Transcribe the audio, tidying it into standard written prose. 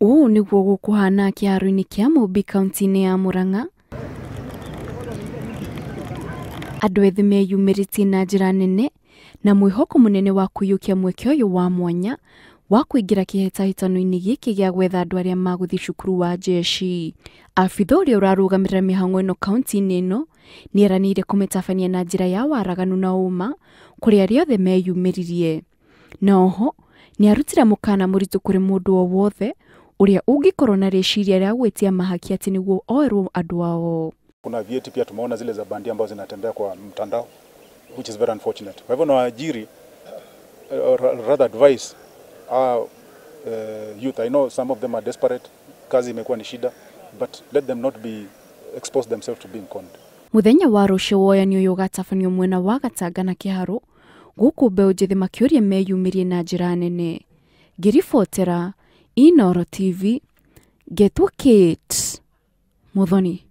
Ũũ nĩguo gũkũhana kĩharo-inĩ kĩa Mũmbi kaunti-inĩ ya Murang'a. Andũ ethĩ meyumĩrĩtie na njĩra nene na mwĩhoko mũnene wa kũiyũkia mweke ũyũ wa mwanya wa kũingĩra kĩhĩtahĩtano-inĩ gĩkĩ gĩa gwetha andũ arĩa magũthiĩ cukuru wa jeshi. Abitha ũrĩa ũrarũgamĩrĩra mĩhang'o ĩno kaunti-inĩ ĩno nĩeranĩire kũmĩtabania na njĩra ya waraganu na ũma kũrĩ arĩa othe meyumĩririe. Na oho nĩarutire mũkana mũritũ kũrĩ mũndũ o wothe ũrĩa ũngĩkorwo na rĩciria rĩa gwĩtia mahaki atĩ nĩguo oerwo andũ ao. Kuna vyeti pia tumeona zile za bandia ambazo zinatembea kwa mtandao, which is very unfortunate. Kwa hivyo nawaajiri, or rather advise our youth. I know some of them are desperate, kazi imekuwa ni shida, but let them not be expose themselves to being conned. Muthenya wa rũciũ woyani ũyũ ũgatabanio mwena wa Gatanga na Kĩharũ gũkũ mbeũ njĩthĩ makĩũria meyumĩrie na njĩra nene. Ngĩribotera Inooro TV, ngetwo Kate Muthoni.